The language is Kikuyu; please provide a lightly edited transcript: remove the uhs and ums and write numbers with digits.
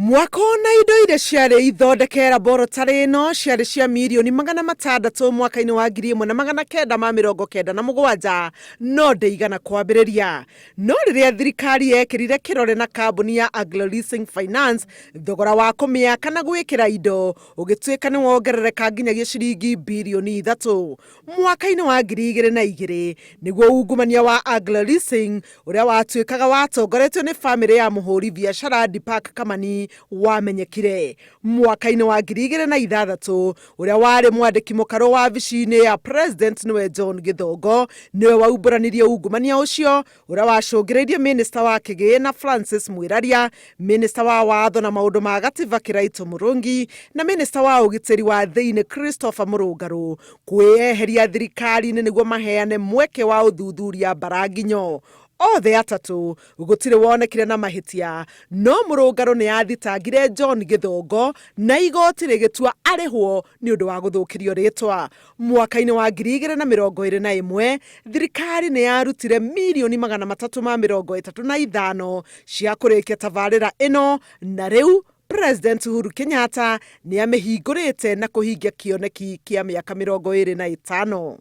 Mwako na indo iria ciarĩ ithondeke laboratory ĩno ciarĩ cia mirioni 600 mwaka-inĩ wa 1997, no ndĩigana kwambĩrĩria. No rĩrĩa thirikari yekĩrire kĩrore na kambuni ya Anglo Leasing Finance, thogora wa kũmĩaka na gwĩkĩra indo ũgĩtuĩka nĩ wongerereka nginyagia ciringi birioni 3. Mwaka-inĩ wa 2002 nĩguo ungumania wa Anglo Leasing ũrĩa watuĩkaga watongoretio nĩ famĩlĩ ya mũhũri biacara Deepak Kamani wamenyekire. Mwaka-inĩ wa 2006 ũrĩa warĩ mwandĩki mũkarũ wabici-inĩ ya President nĩwe John Gĩthongo nĩwe waumbũranirie ungumania ũcio ũrĩa wacũngĩrĩirie Minista wa Kĩgĩna Francis Mwĩraria, Minista wa Watho na Maũndũ ma Gatiba Kĩraitũ Mũrũngi na Minista wa Ũgitĩri wa Thĩinĩ Christopher Mũrũngarũ kwĩyeheria thirikari-inĩ nĩguo maheane mweke wa ũthuthuria Mbaranginyo. Othe atatũ gũtirĩ wonekire na mahĩtia, no Mũrũngarũ nĩ athitangire John Gĩthongo na igoti rĩgĩtua arĩhwo nĩ ũndũ wa gũthũkĩrio rĩtwa. Mwaka-inĩ wa 2021, thirikari nĩ yarutire mirioni 335 cia kũrĩkia tabarĩra ĩno na rĩu President Uhuru Kenyatta nĩ amĩhingũrĩte na kũhingia kĩoneki kĩa mĩaka 25.